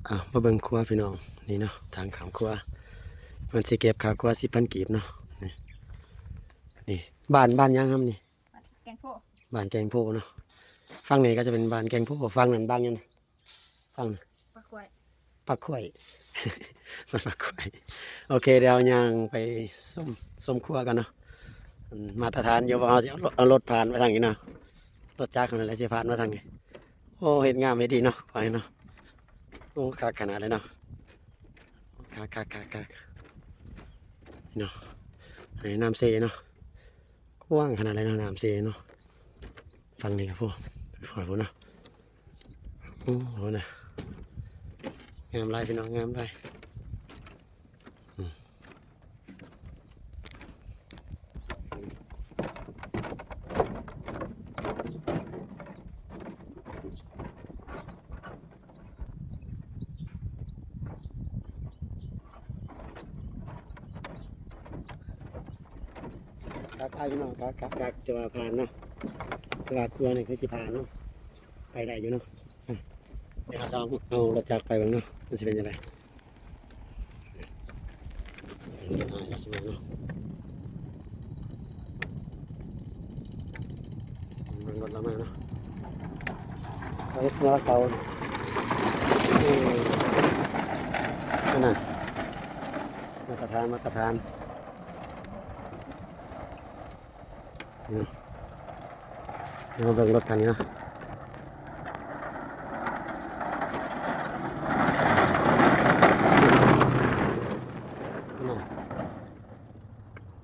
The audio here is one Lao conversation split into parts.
ອ້າວ ມາເບິ່ງຂົວພີ່ນ້ອງ ນີ້ເນາະ ທາງຂ້າມຂົວ ເພິ່ນຊິເກັບຄ່າຂົວສິບພັນກີບເນາະ. ນີ້ ນີ້ ບ້ານ ບ້ານຫຍັງຫຳນີ້? ແກງໂພ ບ້ານແກງໂພເນາະ. ຝັ່ງນີ້ກໍຈະເປັນບ້ານແກງໂພ ຝັ່ງນັ້ນບ້ານຫຍັງ? ຝັ່ງນັ້ນ ປາກຂວາຍ ປາກຂວາຍ ບ້ານປາກຂວາຍ. ໂອເຄ ດຽວຍ່າງໄປຊົມ ຊົມຂົວກັນເນາະ. ອືມ ມາດຕະຖານຢູ່ ເຮົາຊິເອົາລົດ ເອົາລົດຜ່ານໄປທາງນີ້ເນາະ ລົດຈັກຫັ້ນແຫຼະຊິຜ່ານມາທາງນີ້. ໂອ້ ເຮັດງາມເຮັດດີເນາະ ໄປເນາະ. ໂອ້ ຄັກຂະໜາດເລີຍເນາະ ຄັກໆໆໆ ເນາະ. ອັນນີ້ນ້ຳເຊເນາະ ກວ້າງຂະໜາດເລີຍເນາະ ນ້ຳເຊເນາະ. ຝັ່ງນີ້ກໍພຸ້ນ ຝັ່ງພຸ້ນເນາະ. ໂອ້ ພຸ້ນນະ ງາມຫຼາຍພີ່ນ້ອງ ງາມຫຼາຍ. ອືມ ຄັກ ອ້າຍ ພີ່ນ້ອງ ຄັກ ຄັກ ຄັກ ຖືວ່າຜ່ານເນາະ ຖືວ່າຂົວນີ້ຄືຊິຜ່ານເນາະ ໄປໄດ້ຢູ່ເນາະ. ອ່ະ ດຽວເຮົາຊິເອົາລົດຈັກໄປເບິ່ງເນາະ ມັນຊິເປັນຈັ່ງໃດ. ເປັນຈັ່ງໃດລະຊິມາເນາະ ເບິ່ງລົດລາວມາເນາະ ເອົາເຮັດຫົວເສົາ ເອີ ນັ້ນນະ ມາດຕະຖານ ມາດຕະຖານ. ອືມ ດຽວມາເບິ່ງລົດຄັນນີ້ເນາະ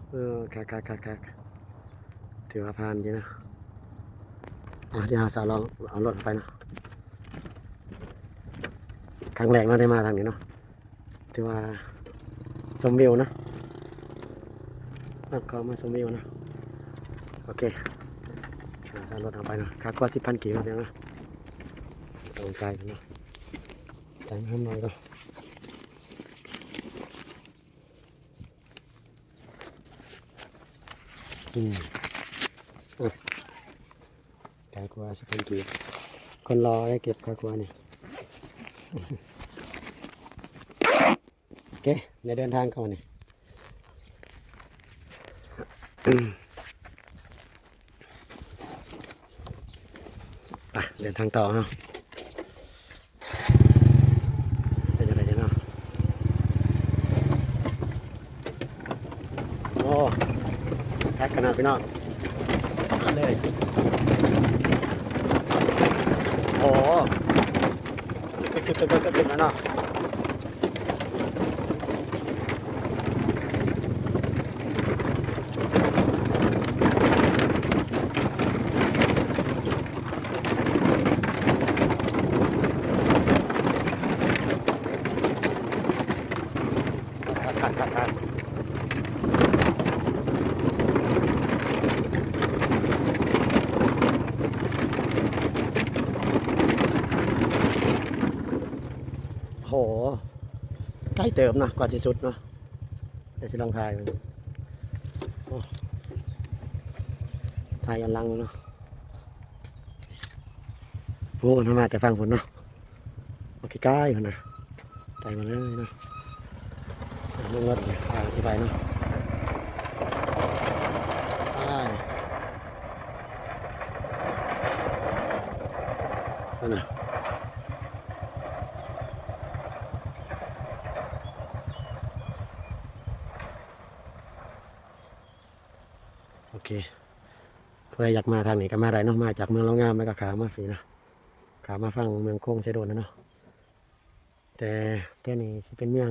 ເອີ ຄັກໆໆໆ ຖືວ່າຜ່ານຢູ່ເນາະ. ອ່ະ ດຽວເຮົາຊິລອງເອົາລົດໄປເນາະ ຄັ້ງແລກເນາະ ໄດ້ມາທາງນີ້ເນາະ. ຖືວ່າຊົມວິວເນາະ ມັກເຂົ້າມາຊົມວິວເນາະ. ໂອເຄ ເຮົາຊິເອົາລົດເຮົາໄປເນາະ ຄ່າຂວດສິບພັນກີບເນາະ ພີ່ນ້ອງເນາະ. ຕ້ອງຈ່າຍເນາະ ຈ່າຍເພີ່ມໜ້ອຍກ່ອນ. ອືມ ອ່ະ ຄ່າຂວດສິບພັນກີບ ຄົນຫຼໍ່ໄດ້ເກັບຄ່າຂວດນີ້. ໂອເຄ ໄດ້ເດີນທາງເຂົ້ານີ້ ໄປເດີນທາງຕໍ່ເຮົາ. ເປັນຈັ່ງໃດເນາະ? ໂອ້ ຄັກຂະໜາດພີ່ນ້ອງ ມາເລີຍ. ໂອ້ ກຶບໆໆໆ ເນາະ. ໂຫ ໄກເຕີບເນາະ ກວ່າຊິສຸດເນາະ. ດຽວຊິລອງຖ່າຍເບິ່ງ ໂອ້ ຖ່າຍຍ້ອນຫຼັງເນາະ. ໂອ້ ເຮົາມາແຕ່ຝັ່ງພຸ້ນເນາະ ໂອເຄ ໄກພຸ້ນນະ ໄກມາເລີຍເນາະ. ລົງລົດ ອ່າ ຊິໄປເນາະ ໄປ ນັ້ນນະ. ໂອເຄ ຜູ້ໃດຢາກມາທາງນີ້ກໍມາໄດ້ເນາະ ມາຈາກເມືອງລາວງາມ ແລ້ວກໍຂ້າມມາພີ້ເນາະ ຂ້າມມາຝັ່ງເມືອງໂຂງເຊໂດນນະເນາະ. ແຕ່ ແຕ່ນີ້ຊິເປັນເມືອງ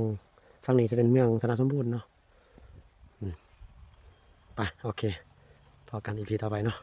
ຝັ່ງນີ້ຊິເປັນເມືອງຊະນະສົມບູນເນາະ. ອືມ ໄປ ໂອເຄ ພໍ້ກັນອີພີຕໍ່ໄປເນາະ.